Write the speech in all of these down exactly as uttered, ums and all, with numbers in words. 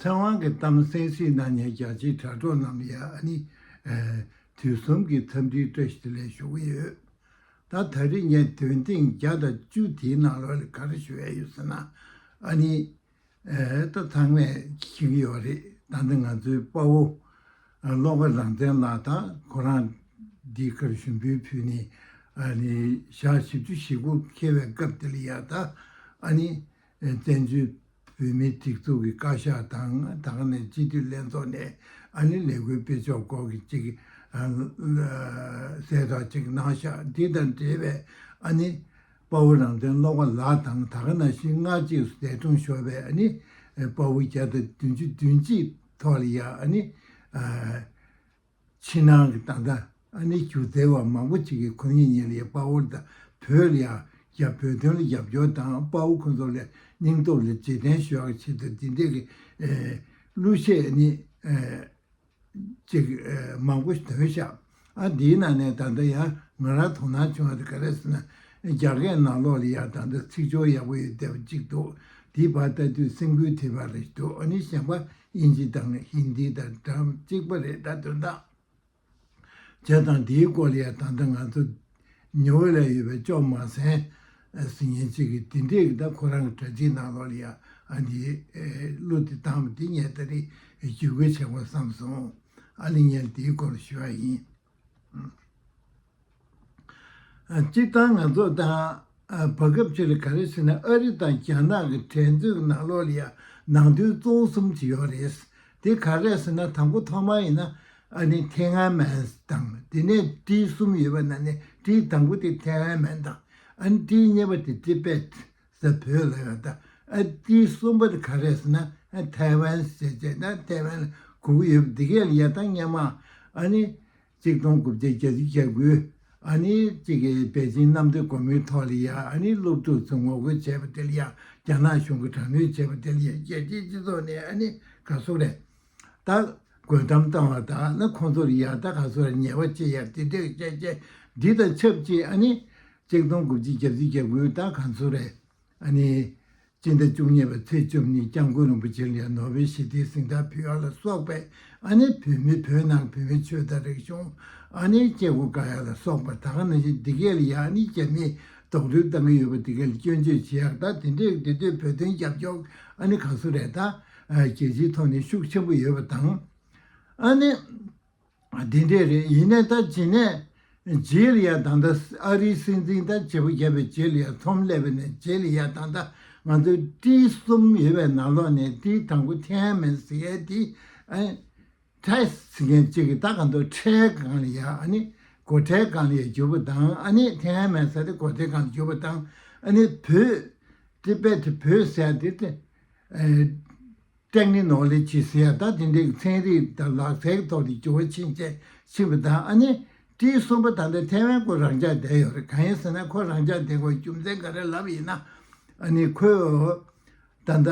ཕྲེང་བ་གི་གཏམ་གསན་གཟིགས་གནང་མཁན་རྒྱ་ཆེའི་དྲ་གྲོགས་རྣམས་ལ་ཡང་ཨ་ནི། ཨ། དུས་གསུམ་གྱི་འཚམས་འདྲིའི་བཀྲ་ཤིས་བདེ་ལེགས་ཞུ་གི་ཡོད། ད་ད་རེས་ངས་འདོན་ཐེངས་བརྒྱ་དང་བཅུ་དེའི་ནང་ལོགས་ལ་ག་རེ་ཞུ་ཡ་ཡོད་ཟེར་ན། ཨ་ནི། ཨེ། ད་ཚང་མས་མཁྱེན་གྱི་ཡོད་རེད། ད་ལྟ་ང་ཚོའི་དཔའ་བོ། ཨ། བློ་དགའ་རང་བཙན་ལགས་དང་ཁོ་རང་འདི་གར་ཞུ་འབུལ་ཕུལ་ནས། ཨ་ནི་ཞག་བཞི་བཅུ་ཞེ་དགུ་འཁེལ་བའི་སྐབས་དེ་ལ་ཡ། ད་ཨ་ནི། ཨེ། བཙན་བྱོལ་བོད་མིའི་སྒྲིག་འཛུགས་ཀྱི་བཀའ་ཤག་དང་། ད་ག་ནས་སྤྱི་འཐུས་ལྷན་ཚོགས་ནས་ཨ་ནི་ལས་འགུལ་སྤེལ་ཕྱོགས་སྐོར་གྱི་ཅིག་ཨ། གསལ་བསྒྲགས་ཅིག་གནང་ཤག་འདི་དང་འབྲེལ་བའི་ཨ་ནི། དཔའ་བོ་རང་བཙན་བློ་དགའ་ལགས་དང་། ད་ག་ནང་བཞིན་སྔ་རྗེས་སུ་འདས་གྲོངས་ཤོར་བའི་ཨ་ནི། ཨེ། དཔའ་བོ་བརྒྱ་དང་བདུན་ཅུ་དོན་གཅིག་ཐོག་ལ་ཡ་ཨ་ནི། ཨ། ཕྱི་ནང་གི་ད་ལྟ་ཨ་ནི་སྒྱུ་རྩལ་བ་མང་པོ་ཅིག་གིས་ཁོ་གཉིས་གཉིས་ལ་ཡ་དཔའ་བོ་དང་བོད་ལ་ཡ། ཡ། བོད་དོན་ལ་རྒྱབ་སྐྱོར་དང་། དཔའ་བོ་ཁོ་ཚོ་ལ་སྙིང་སྟོབས་ལ་རྗེས་དྲན་ཞུ་ཡག་ཆེད་དུ་འདི་འདྲས་ཀྱི། ཨེ། གླུ་གཞས་ནི། ཨེ། ཅིག་ཨེ། མང་པོ་ཞིག་འདོན་ཤག་ཨ། འདིའི་ནང་ནས་ད་ལྟ་ཡང་ང་རང་དོ་སྣང་བྱུང་བ་དེ་ག་རེ་ཟེར་ན། རྒྱ་སྐད་ནང་ལོགས་ལ་ཡང་ད་ལྟ་ཚིག་སྦྱོར་ཡག་པོ་ཡོད་བསྡད་པ་གཅིག་འདུག་དེ་ཕར་ལྟ་དུས་སེམས་འགུལ་ཐེབས་པ་རེ་འདུག་ཨ་ནི་གཞན་པ་དབྱིན་ཇི་དང་ཧིན་དི་དང་འདྲ་གཅིག་པ་རེད། ད་དོན་དག་བྱས་ཙང་དེའི་སྐོར་ལ་ཡང་ད་ལྟ་ང་ཚོ་ཉེ་འོག་ལ་ཡོད་པའི་ཅོ་མ་སན་ཟེར་མཁན་ཅིག་གིས་དེ་འདྲས་ཀྱི། ད་ཁོ་རང་གི་དྲ་ཚིགས་ནང་ལོགས་ལ་ཡང་ཨ་ནི། ཨེ། གླུ་དེ་བཏང་བ་དེ་ངས་ད་རེས་བརྒྱུད་སྐུལ་བྱེད་དགོས་བསམ་སོང་། ཨ་ནི་ངས་དེའི་སྐོར་ཞུ་བ་ཡིན། ཨ། སྤྱིར་བཏང་ང་ཚོ་ད། ཨ། བར་སྐབས་ཅིག་ལ་ག་རེ་ཟེར་ན། ཨ་རི་དང་རྒྱ་ནག་གི་འགྲན་རྩོད་ཀྱི་ནང་ལོགས་ལ་ཡང་ནང་དོན་གཙོ་བོ་གསུམ་ཅིག་ཡོད་རེད། དེ་ག་རེ་ཟེར་ན། དང་པོ་ཐོག་མར་ཡིན་ན་ཨ་ནི་ཐའེ་ཝན་མན་དང་། དེ་ནས་ཏི་གསུམ་ཡོད་པ་ནང་ནས་ཏི་དང་པོ་དེ་ཐའེ་ཝན་མན་དང་། ཨ་ནི་ཏི་གཉིས་པ་དེ་ཏི་པེད་ཟེར་བོད་ལ་ཡོད། ད་ཨ་ཏི་གསུམ་པ་དེ་ག་རེ་ཟེར་ན། ཨ་ཐའེ་ཝན་ཟེར་བྱས་ན་ཐའེ་ཝན་ལ་གོ་གི་ཡོད་པ། དེ་གས་ལ་ཡ་ད་སྔོན་མ་ཨ་ནི། གཅིག་སྟོང་དགུ་བརྒྱ་བརྒྱད་ཅུ་གྱ་དགུ། ཨ་ནི་གཅིག་གི་པེ་ཅིང་གནམ་བདེ་སྒོ་མོའི་ཐོག་ལ་ཡ་ཨ་ནི་སློབ་ཕྲུག་ཚོས་ངོ་རྒོལ་བྱས་པ་དེ་ལ་ཡ། རྒྱ་ནག་གཞུང་གིས་དྲག་གནོན་བྱས་པ་དེ་ལ་ཡ། རྒྱལ་སྤྱིའི་སྤྱི་ཚོགས་ནས་ཨ་ནི་ག་ཚོད་རེད། ད་རྒོལ་གཏམ་བཏང་བ་དང་། ཨ་ནི་ཁོང་ཚོ་ལ་ཡ་ད་ག་ཚོད་རེད། ཉེས་པ་བཅད་ཡ་དེ་འདྲས་བྱས་བྱས། འདི་དང་ཆབས་ཅིག་ཨ་ནི་གཅིག་སྟོང་དགུ་བརྒྱ་བརྒྱད་ཅུ་གྱ་དགུ། ད་ག་ཚོད་རེད། ཨ་ནི་སྤྱི་ཟླ་བཅུ་གཉིས་པའི་ཚེས་བཅུ་ཉིན་སྐྱབས་མགོན་རིན་པོ་ཆེ་ལ་ཡང་ནོ་བེལ་ཞི་བདེའི་གཟེངས་རྟགས་ཕུལ་ཡག་ལ་སོགས་པའི། ཨ་ནི་བོད་མི། བོད་ནང་བོད་མི་ཆོས་དང་རིག་གཞུང་ཨ་ནི་སྐྱེ་སྒོ་བཀག་ཡག་ལ་སོགས་པ། ད་ག་ནང་བཞིན་འདི་གས་ལ་ཡ་ཨ་ནི་རྒྱ་མིས་རྡོག་རོལ་བཏང་གི་ཡོད་པ་འདི་གས་ལ་སྐྱོན་བརྗོད་བྱེད་ཡག། ད་དེ་འདྲས་དེ་དུས་བོད་དོན་རྒྱབ་སྐྱོར་ཨ་ནི་ག་ཚོད་རེད། ད་རྒྱལ་སྤྱིའི་ཐོག་ནས་ཤུགས་ཆེན་པོ་ཡོད་པ་དང་། ཨ་ནི། འདི་འདྲས་རེད། ཡིན་ནའི་ད་རྗེས་ནས། རྗེས་ལ་ཡ་ད་ལྟ་ཨ་རིའི་སྲིད་འཛིན་ད་བརྗེ་པོ་བརྒྱབ་པའི་རྗེས་ལ་ཡ། ཚོམས་སླེབས་པ་ནས་རྗེས་ལ་ཡ་ད་ལྟ་ང་ཚོའི་ཏི་གསུམ་ཡོད་པའི་ནང་ལོགས་ནས་ཏི་དང་པོ་ཐའེ་ཝན་མན་ཟེར་ཡས་དེ། ཨ། ཏའི་ཟེར་མཁན་གཅིག་གིས་ད་ག་འདུག་ཁྲལ་སྒང་ལ་ཡ། ཨ་ནི་སྒོ་ཁྲལ་སྒང་ལ་ཡ་གྱུར་པ་དང་། ཨ་ནི་ཐའེ་ཝན་མན་ཟེར་དེ་སྒོ་ཁྲལ་སྒང་ལ་གྱུར་པ་དང་། ཨ་ནི་བོད། ཏི་པེད། བོད་ཟེར་ཡ་དེ་དེ། ཨ། ཏེག་ནི་ནོ་ལོ་ཇི་ཟེར་ཡ། ད་དེ་འདྲའི་ཚན་རིག་དང་ལག་རྩལ་གྱི་ཐོག་ནས་འགྱུར་བ་ཕྱིན་བྱས་ཕྱིན་པ་དང་། ཨ་ནི་ཏི་གསུམ་པ་ད་ལྟ་ཐའེ་ཝན་ཁོ་རང་འཇགས་བསྡད་ཡོད་རེད། གང་ཡིན་ཟེར་ན་ཁོ་རང་འཇགས་བསྡད་དགོས་རྒྱུ་མཚན་ག་རེ་ལབ་ཡིན་ན། ཨ་ནི་ཁོས་ད་ལྟ་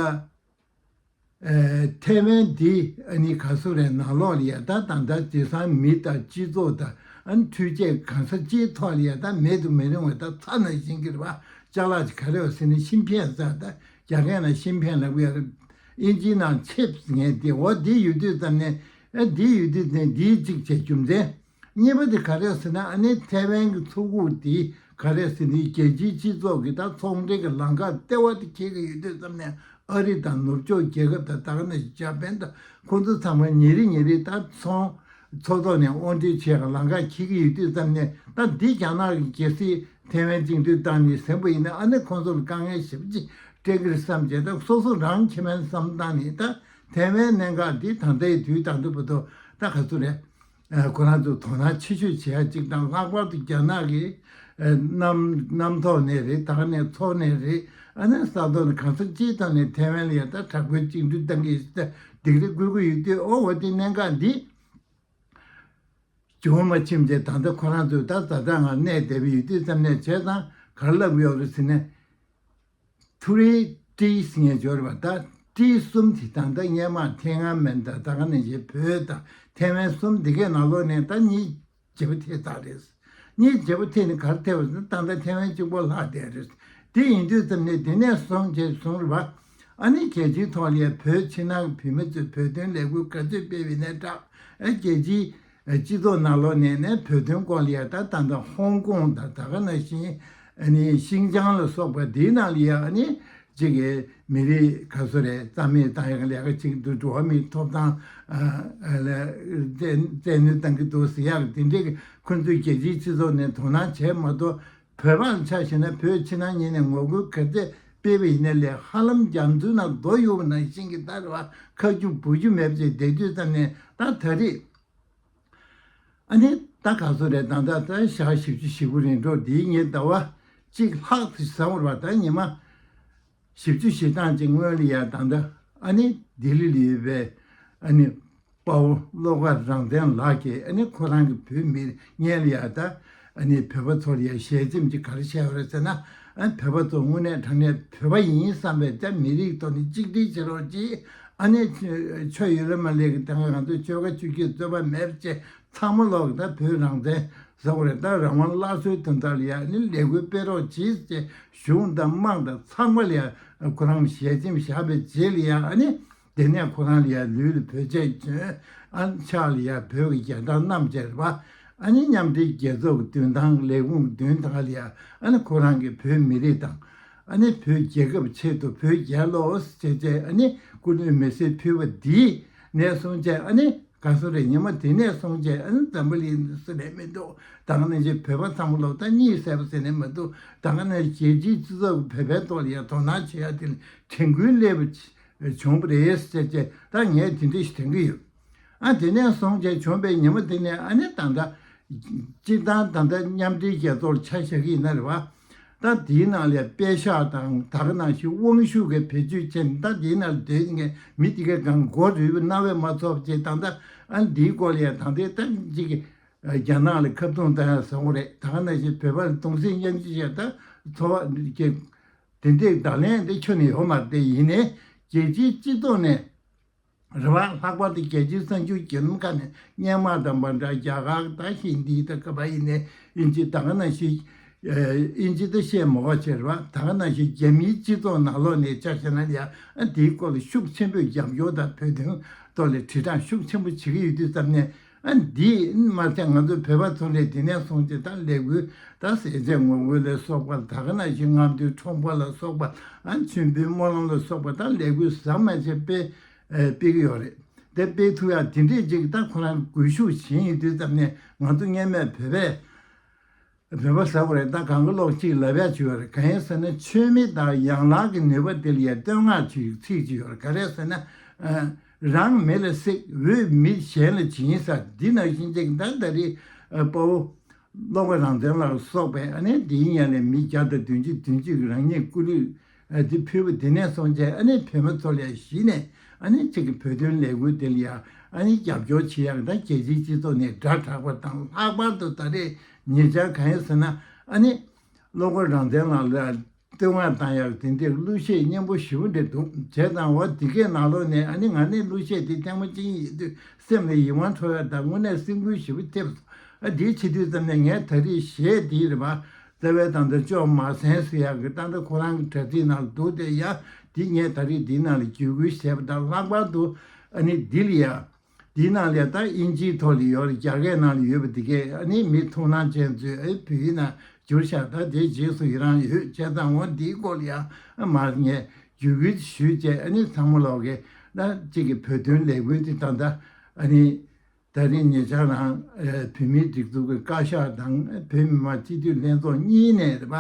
ཨེ། ཐའེ་ཝན་འདི་ཨ་ནི་ག་ཚོད་རེད། ནང་ལོགས་ལ་ཡ་ད་ད་ལྟ་དེང་སང་མི་དང་སྤྱི་ཚོགས་དང་། ཨ་ནི་འཕྲུལ་ཆས་གང་ས་ཅིའི་ཐོག་ལ་ཡ་ད་མེད་དུ་མི་རུང་བ་ད་ཚ་ན་ཞིང་གི་རེད་པ། ཅ་ལག་ཅིག་ག་རེ་ཡོད་ཟེར་ན་ཤིན་ཕེན་ཟེར། ད་རྒྱ་སྐད་ནང་ཤིན་ཕེན་ལབ་ཀྱི་ཡོད་རེད། དབྱིན་ཇིའི་ནང་ཆིབ་ཟེར་མཁན་དེ། འོ་དེ་ཡོད་དུས་ཙམ་ནས། ཨ། དེ་ཡོད་དུས་ཙམ་ནས་དེའི་གཅིག་བྱས་རྒྱུ་མཚན། གཉིས་པ་དེ་ག་རེ་ཟེར་ན། ཨ་ནི་ཐའེ་ཝན་གྱི་མཚོ་ཁུག་དེ་ག་རེ་ཟེར་ན། རྒྱལ་སྤྱིའི་སྤྱི་ཚོགས་ཀྱི་ད་ཚོང་འབྲེལ་གྱི་ལམ་ཁ་ལྟེ་བ་དེ་འཁེལ་གྱི་ཡོད་དུས་ཙམ་ནས། ཨ་རི་དང་ནུབ་ཕྱོགས་རྒྱལ་ཁབ་དང་། ད་ག་ནང་བཞིན་ཇ་པན་དང་ཁོང་ཚོ་ཚང་མ་ཉིན་རེ་ཉིན་རེ་ད་ཚོང་མཚོ་ཐོག་ནས་དབོར་འདྲེན་བྱེད་ཡག་ལམ་ཁ་འཁེལ་གྱི་ཡོད་དུས་ཙམ་ནས། ད་འདི་རྒྱ་ནག་གིས་གལ་སྲིད་ཐའེ་ཝན་བཅིངས་འགྲོལ་བཏང་ནས་ཟིན་པ་ཡིན་ན། ཨ་ནི་ཁོང་ཚོ་ལ་དཀའ་ངལ་ཞེ་པོ་ཅིག་སྤྲད་ཀྱི་རེད་བསམ་བྱས། ད་སོ་སོ་རང་ཁྱིམ་མཚེས་བསམ་བཏང་ནས། ད་ཐའེ་ཝན་གནད་འགག་འདི་ད་ལྟའི་དུས་ད་ལྟ་བར་དུ་ད་ག་ཚོད་རེད། ཨ། ཁོ་རང་ཚོ་དོ་སྣང་ཆེ་ཤོས་བྱེད་ཡ་གཅིག་དང་། ལྷག་པར་དུ་རྒྱ་ནག་གིས། ཨ། གནམ་གནམ་ཐོག་ནས་རེད། ད་ག་ནས་མཚོ་ནས་རེད། ཨ་ནི་ས་ཐོག་ནས་གང་ས་ཅིའི་ཐོག་ནས་ཐའེ་ཝན་ལ་ཡ་ད་དྲག་པོའི་བཅིངས་འགྲོལ་བཏང་གི་སྡིགས་ར་བསྐུལ་གྱི་ཡོད་དུས། ཨོ། འོ་དེ་གནད་འགག་འདི་བྱུང་མ་ཕྱིན་བྱས། ད་ལྟ་ཁོ་རང་ཚོས་ད་ཛ་དྲག་ངང་གནས་བསྡད་པ་ཡོད་དུས་ཙམ་ནས། བྱས་ཙང་ག་རེ་ལབ་ཀྱི་ཡོད་རེད་ཟེར་ན། ཐུ་རི་ཏི་ཟེར་མཁན་ཅིག་ཡོད་རེད་པ། ད་ཏི་གསུམ་དེ་ད་ལྟ་སྔོན་མ་ཐའེ་ཝན་མན་དང་། ད་ག་ནང་བཞིན་བོད་དང་ཐའེ་ཝན་གསུམ་འདི་གའི་ནང་ལོགས་ནས་ད་གཉིས་བརྗེ་པོ་ཐེབས་ཚར་རེད། གཉིས་བརྗེ་པོ་ཐེབས་ནས་ག་རེ་ཐེབས་པ་ཟེར་ན། ད་ལྟ་ཐའེ་ཝན་གཅིག་པོ་ལྷག་བསྡད་རེད། དེ་ཡིན་དུས་ཙམ་ནས་དེ་ནས་བཟུང་བྱས་བཟུང་རེད་པ། ཨ་ནི་རྒྱལ་སྤྱིའི་ཐོག་ལ་ཡ་བོད་ཕྱི་ནང་གི་བོད་མི་ཚོས་བོད་དོན་ལས་འགུལ་ག་ཚོད་སྤེལ་བའི་ནས་དྲག་ཨ་རྒྱལ་སྤྱིའི་སྤྱི་ཚོགས་ནང་ལོགས་ནས་ནས་བོད་དོན་སྐོར་ལ་ཡ་ད་ད་ལྟ་ཧོང་ཀོང་དང་ད་ག་ནང་བཞིན་ཨ་ནི་ཤིང་ཅང་ལ་སོགས་པ་འདིའི་ནང་ལ་ཡ་ཨ་ནི་གཅིག་གི་མི་རིགས་ག་ཚོད་རེད་རྩ་མེད་བཏང་ཡག་ལས་ཀ་གཅིག་འདུག་འགྲོ་བ་མིའི་ཐོབ་ཐང་ཨ་ཨ་ལ་བཙན་བཙན་གནོན་བཏང་གི་འདུག་ཟེར་ཡག་དེ་འདྲའི་གི་ཁོ་ཚོས་རྒྱལ་སྤྱིའི་སྤྱི་ཚོགས་ནས་དོ་སྣང་བྱས་མ་གཏོགས། བོད་པར་ཆ་བཞག་ན་བོད་ཕྱི་ནང་གཉིས་ནས་ངོ་རྒོལ་ག་ཚད་སྤེལ་བ་ཡིན་ན་ལས་ཧ་ལམ་རྒྱ་མཚོའི་ནང་རྡོ་གཡུག་པ་ནང་བཞིན་གྱི་ད་རེད་བ། ཁ་རྒྱུ་སྦུབ་རྒྱུ་མེད་པ་ཅིག་བསྡད་དུས་ཙམ་ནས་ད་ད་རེས་ཨ་ནི་ད་ག་ཚོད་རེད། ད་ལྟ་ད་ཞག་བཞི་བཅུ་ཞེ་དགུ་རིང་འགྲོ་འདིའི་ཉིན་ཟླ་བ་གཅིག་ལྷག་ཙམ་ཟ་བར་བ་ད་ཉི་མ། བཞི་བཅུ་ཞེ་གྲངས་ཅིག་སྔོན་ལ་ཡ་ད་ལྟ་ཨ་ནི་ལྡི་ལི་ལ་ཡོད་པའི་ཨ་ནི་དཔའ་བོ་བློ་དགའ་རང་བཙན་ལགས་ཀྱིས་ཨ་ནི་ཁོ་རང་གི་བོད་མི་སྔོན་ལ་ཡ་ད་ཨ་ནི་བོད་པ་ཚོ་ལ་ཡ་ཞལ་འཛེམ་ཅིག་ག་རེ་བྱས་ཡོད་རེད་ཟེར་ན། ཨ་བོད་པ་ཚོ་དངོས་གནས་དྲང་གནས་བོད་པ་ཡིན་བསམ་པའི་ད་མི་རིགས་ཐོག་ནས་གཅིག་སྒྲིལ་བྱེད་རོགས་གྱིས། ཨ་ནི་ཆོས་ཡོད་ལ་མ་ལས་ཀྱི་ད་ང་ཚོ་ཆོལ་ཁ་ཆོས་བརྒྱུད་རྩོད་པ་མེད་པ་བྱས་ཚང་མ་ལོག་ད་བོད་རང་བཙན་ཟེར་བ་རེད། ད་རང་དབང་སླར་གསོའི་དོན་དག་ལ་ཡ་ཨ་ནི་ལས་འགུལ་སྤེལ་རོགས་གྱིས་ཅེས་གཞུང་དང་དམངས་དང་ཚང་མ་ལ་ཡ་ཁོ་རང་ཞལ་ཆེམས་བཞག་པའི་རྗེས་ལ་ཡ་ཨ་ནི་དེ་ནས་ཁོ་རང་ལ་ཡ་ལུས་ལ་བོད་ཆས་གྱོན། ཨ་ཕྱག་ལ་ཡ་བོད་ཀྱི་རྒྱལ་དར་བསྣམས་བྱས་རེད་པ། ཨ་ནི་མཉམ་འབྲེལ་རྒྱལ་ཚོགས་ཀྱི་མདུན་ཐང་ལས་ཁུངས་མདུན་ཐང་ལ་ཡ་ཨ་ནི་ཁོ་རང་གི་བོད་མི་རིགས་དང་ཨ་ནི་བོད་རྒྱལ་ཁབ་ཆེད་དུ་བོད་རྒྱལ་ལོ་ཟེར་བྱས་ཨ་ནི་སྐུ་ལུས་མེ་སྲེག་ཕུལ་བ་འདིས་ནས་བཟུང་བྱས་ཨ་ནི། ག་སོ་རེད། ཉི་མ་དེ་ནས་སོང་རྗེས་ཨ་ནི་འཛམ་བུ་གླིང་འདི་སུ་ལས་མི་འདུག་ད་ག་ནང་བཞིན་བོད་པ་ཚང་མ་ལོག་ད་གཉིད་སད་པ་ཟེར་ནས་མི་འདུག་ད་ག་ནང་བཞིན་རྒྱལ་སྤྱིའི་སྤྱི་ཚོགས་ཀྱི་བོད་པའི་ཐོག་ལ་ཡང་དོ་སྣང་བྱེད་ཡ་དེ་ལ་དྲན་སྐུལ་སླེབས་པ་བྱུང་བ་རེད་ཟེར་བྱས་ད་ངས་དེ་འདྲ་ཞིག་དྲན་གྱི་ཡོད། ཨ་དེ་ནས་སོང་རྗེས་བྱུང་བའི་ཉི་མ་དེ་ནས་ཨ་ནི་ད་ལྟ་སྤྱིར་བཏང་ད་ལྟ་མཉམ་འབྲེལ་རྒྱལ་ཚོགས་ལ་ཆ་བཞག་གི་ཡིན་ན་རེད་བ། ད་དེའི་ནང་ལ་པད་ཤག་དང་ད་ག་ནང་བཞིན་དབང་ཤུགས་ཀྱི་བེད་སྤྱོད་བྱས་ནས་ད་དེའི་ནང་ལ་སྡོད་མཁན་མི་དེ་གའི་སྒང་མགོ་རུལ་བའི་རྣ་བས་མ་ཚོར་བ་བྱས་ད་ལྟ་ཨ་འདིའི་སྐོར་ལ་ཡང་ད་ལྟའི་ད་ཅིག་རྒྱ་ནག་ལ་ཁ་རྡུང་བཏང་ཡ་བཟོ་གི་རེད། ད་ག་ནང་བཞིན་བོད་པ་ལ་གདུང་སེམས་མཉམ་སྐྱེད་བྱས་ད་འཚོ་བ་དེ་འདྲའི་བརྡ་ལན་དེ་ཁྱོན་ནས་ཡོད་མ་རེད། དེ་ཡིན་ནའི་རྒྱལ་སྤྱིའི་སྤྱི་ཚོགས་ནས། རེད་བ། ལྷག་པར་དུ་རྒྱལ་སྤྱིའི་གསར་འགྱུར་བརྒྱུད་ལམ་ཁག་ནས་སྔོན་མ་དང་མ་འདྲ་རྒྱ་གར་ད་ཧིན་དི་ད་ག་པ་ཡིན་ནའི་དབྱིན་ཇི་ད་ག་ནང་བཞིན་དབྱིན་ཇི་ད་བཤད་མ་དགོས་ཆེ་རེད་བ། ད་ག་ནང་བཞིན་རྒྱ་མིའི་སྤྱི་ཚོགས་ནང་ལོགས་ནས་ཆ་བཞག་ན་ཡང་ཨ་དེའི་སྐོར་ལ་ཤུགས་ཆེན་པོས་རྒྱབ་སྐྱོར་དང་བོད་དོན་ཐོག་ལ་དྲིལ་བསྒྲགས་ཤུགས་ཆེན་པོ་བྱེད་ཀྱི་ཡོད་དུས་ཙམ་ནས་ཨ་འདི་མ་ཚད་ང་ཚོ་བོད་པ་ཚོ་ལས་དེ་ནས་སོང་ཅིག་ད་ལས་འགུལ་ད་ཟས་བཅད་ངོ་རྒོལ་ལ་སོགས་པ་ད་ག་ནང་བཞིན་རྔམ་སྟོན་ཁྲོམ་སྐོར་ལ་སོགས་པ་ཨ་མཆོད་འབུལ་སྨོན་ལམ་ལ་སོགས་པ་ད་ལས་འགུལ་ཟམ་མ་ཆད་སྤེལ། ཨེ་སྤེལ་གྱི་ཡོད་རེད། དེ་སྤེལ་ཐུབ་ཡ་དེ་འདྲས་ཅིག་ད་ཁོ་རང་སྒུལ་ཤུགས་ཆེན་ཡིན་དུས་ཙམ་ནས་ང་ཚོ་སྔོན་མས་བོད་པས་བོད་པ་ཟེར་བ་རེད། ད་གང་གི་ལོག་ཅིག་ལབ་ཡ་བྱུང་ཡོད་རེད། གང་ཡིན་ཟེར་ན་མཆོད་མེ་དང་ཡན་ལག་གི་ནུས་པ་དེ་ལ་ཡ་བསྟོད་བསྔགས་ཅིག་ཚིག་ཅིག་ཡོད་རེད། ག་རེ་ཟེར་ན་ཨ་རང་མི་ལ་གསེག་འོད་མི་གཞན་ལ་སྦྱིན་ས་འདི་ནང་བཞིན་ཅིག་ད་ད་རེས་ཨ་དཔའ་བོ། བློ་དགའ་རང་བཙན་ལགས་སོགས་པས་ཨ་ནི་འདིའི་ཉིན་ལ་མི་བརྒྱ་དང་བདུན་ཅུ་བདུན་ཅུ་རང་ཉིད་སྐུ་ལུས་ཨ་འདི་ཕུལ་བ་དེ་ནས་བཟུང་བྱས་ཨ་ནི་བོད་མི་ཚོ་ལ་གཞི་ནས་ཨ་ནི་གཅིག་གི་བོད་དོན་ལས་འགུལ་དེ་ལ་ཡང་ཨ་ནི་རྒྱབ་སྐྱོར་བྱེད་ཡག་དང་རྒྱལ་སྤྱིའི་སྤྱི་ཚོགས་ནས་སྒྲ་གྲགས་པ་དང་། ལྷག་པར་དུ་ད་རེས་ཉེ་ཆར་གང་ཡིན་ཟེར་ན་ཨ་ནི་བློ་དགའ་རང་བཙན་ལགས་ལ་བསྟོད་བསྔགས་བཏང་ཡག་དེ་འདྲའི་གླུ་གཞས་སྙན་པོ་ཞེ་པོ་འདྲ་འདུག་བྱས་ཙང་འོ་དེ་གའི་ནང་ལོགས་ནས་ཨ་ནི་ང་ནི་གླུ་གཞས་དེ་ཐེངས་མ་གཅིག་ཡིན་དུས་སེམས་ལ་ཡིད་དབང་འཕྲོག་ཡག་དང་དངོས་གནས་སེམས་འགུལ་ཞེ་པོ་ཐེབས་སོང་། ཨ་དེའི་བྱེད་དུས་ཙམ་ནས་ངས་ད་རེས་གཞས་དེའི་རེད་པ། རྩ་བའི་དང་དུ་ཅོག་མ་ཟན་ཟེར་ཡག་གི་ད་ལྟ་ཁོ་རང་གི་དྲ་ཚིགས་ནང་ལ་འདུག་སྟེ་ཡ་དེ་ངས་ད་རེས་དེའི་ནང་ལ་བརྒྱུད་སྐུལ་བྱས་པ་དང་། ལྷག་པར་དུ་ཨ་ནི་འདི་ལ་ཡ། འདིའི་ནང་ལ་ད་དབྱིན་ཇིའི་ཐོག་ལ་ཡོད་རེད། རྒྱ་སྐད་ནང་ལ་ཡོད་པ་འདི་གས་ཨ་ནི་མི་ཐུགས་སྣང་ཅན་ཚོས་ཨེ་བོད་ཡིག་ནང་བསྒྱུར་བཞག་ད་དེའི་རྗེས་སུ་ཡི་རང་ཡོད། བྱས་ཙང་འོ་འདིའི་སྐོར་ལ་ཡང་ཨ་མར་ངས་བརྒྱུད་སྐུལ་ཞུས་བྱས་ཨ་ནི་ཚང་མ་ལོག་གི་ད་གཅིག་གི་བོད་དོན་ལས་འགུལ་འདི་ད་ལྟ་ཨ་ནི་ད་རིང་ཉེ་ཆར་རང་བོད་མིའི་སྒྲིག་འཛུགས་ཀྱི་བཀའ་ཤག་དང་བོད་མི་མང་སྤྱི་འཐུས་ལྷན་ཚོགས་གཉིས་ནས་རེད་པ།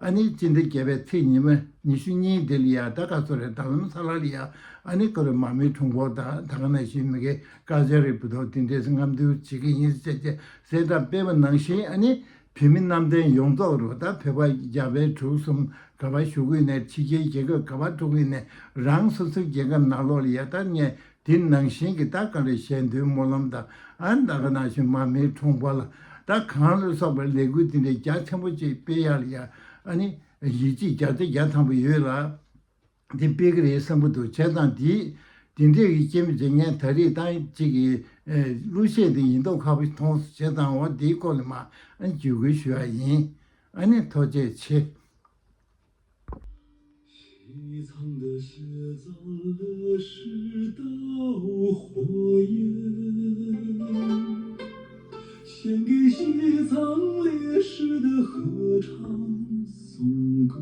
ཨ་ནི་སྤྱི་ཟླ་བརྒྱད་པའི་ཚེས་ཉི་མ་ཉི་ཤུ་གཉིས་དེ་ལ་ཡ་ད་ག་ཚོད་རེད། དྷ་རམ་ས་ལ་ལ་ཡ་ཨ་ནི་ཀ་རུ་མ་མི་ཁྲོམ་སྐོར་དང་ད་ག་ནང་བཞིན་མི་གའི་ཀ་ཅ་རི་བུ་ཐོག་དེ་འདྲས་རྔམ་སྟོན་བྱེད་ཀྱི་ཡིན་ཟེར་བྱས་གསལ་བསྒྲགས་སྤེལ་བ་ནང་བཞིན་ཨ་ནི་བོད་མི་གནམ་བསྟན་ཡོངས་རྫོགས་རུ་ད་བོད་པ་རྒྱ་བལ་འབྲུག་གསུམ་ག་པར་བཞུགས་ཀྱི་ཡིན་ནའི་ཕྱི་རྒྱལ་རྒྱལ་ཁབ་ག་པར་འགྲོ་གི་ཡིན་ནའི་རང་སོ་སོའི་རྒྱལ་ཁབ་ནང་ལོགས་ལ་ཡ་ད་ངས། དེ་ནང་བཞིན་གྱི་ད་ག་རེ་ཞལ་འདོན་སྨོན་ལམ་དང་ཨ་ད་ག་ནང་བཞིན་མ་མེའི་ཁྲོམ་སྐོར་ལ་ད་གང་ལ་སོགས་པའི་ལས་འགུལ་དེ་འདྲའི་རྒྱ་ཆེན་པོ་ཅིག་སྤེལ་ཡག་ལ་ཡ་ཨ་ནི་ཡིད་ཆེས་བརྒྱ་ཆ་བརྒྱ་ཐམ་པ་ཡོད་ལ། དེ་སྤེལ་གི་རེད་བསམ་གྱི་འདུག་བྱས་ཙང་དེ་དེ་འདྲས་ཀྱི་རྐྱེན་པས་ངས་ད་རེས་ད་ཅིག་གི་གླུ་གཞས་དེ་ཡིན་མདོག་ཁ་པོ་མཐོང་སོང་། བྱས་ཙང་འོ་དེའི་སྐོར་ལ་མ་ཨ་བརྒྱུད་སྐུལ་ཞུ་ཡག་ཡིན། ཨ་ནི་ཐུགས་རྗེ་ཆེ། 西藏的雪藏了世道火焰，献给西藏烈士的合唱颂歌。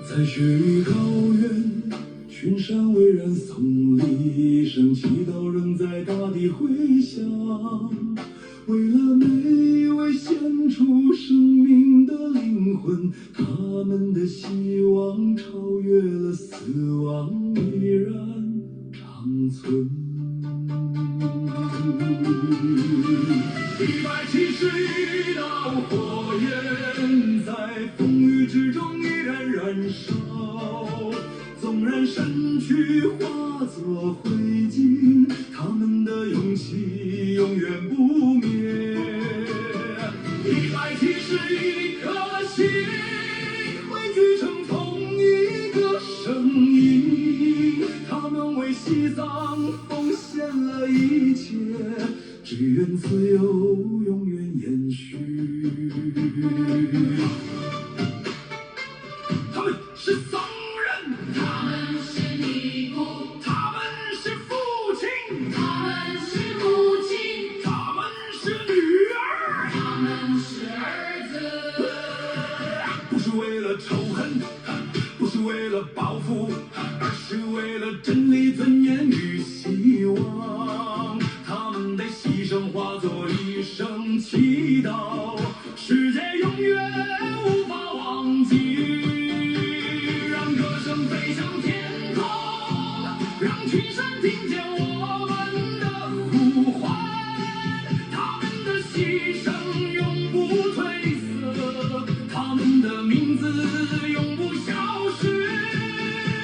在雪域高原，群山围绕送礼声，祈祷仍在大地回响。为了每一位献出生命的灵魂，他们的希望超越了死亡，依然长存。一百七十一道火焰在风雨之中依然燃烧，纵然身躯化作灰烬，他们的勇气永远不灭。一百七十一颗心汇聚成同一个声音，他们为西藏奉献了一切，只愿自由永远延续。他们是僧人，他们是尼姑，他们是父亲，他们是母亲，他们是女儿，他们是儿子。不是为了仇恨，不是为了报复，而是为了真理、尊严与希望。他们的牺牲化作一声祈祷，世界永远无法忘记。让歌声飞向天空，让群山听见我们的呼唤。他们的牺牲永不褪色，他们的名字永不消失。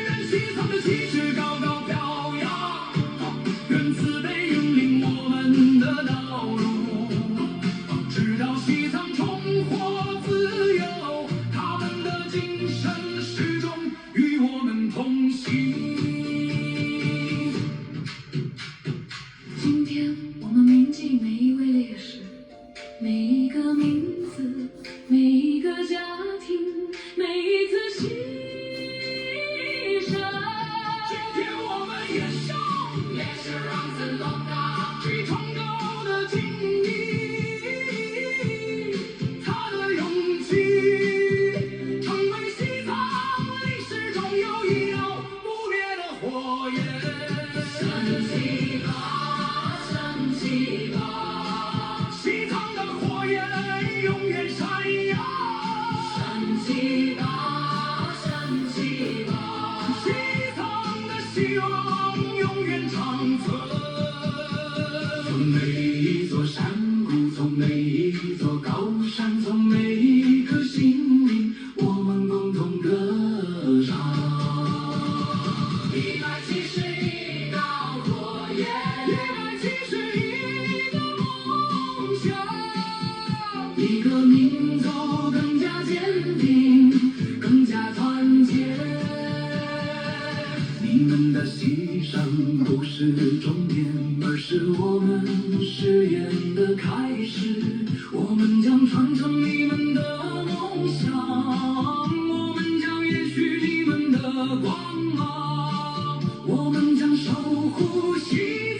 愿西藏的旗帜高高飘扬，愿慈悲引领我们的道路，直到西藏重获自由，他们的精神始终与我们同行。今天我们铭记每一位烈士，每一个名字，每一个家庭，每一次牺牲。今天我们也向烈士 Ramzan Loka 致崇高的敬意。他的勇气成为西藏历史中又一道不灭的火焰。升起吧，升起吧，西藏的火焰永远闪耀。升起吧，升起吧，西藏的希望永远长存。从每一座山谷，从每一座高山，从每一颗心灵，我们共同歌唱。一百七十一道火焰，一百七十一个梦想，一个民族更加坚定，更加团结。你们的牺牲不是终点，而是我们誓言的开始。我们将传承你们的梦想，我们将延续你们的光芒，我们将守护西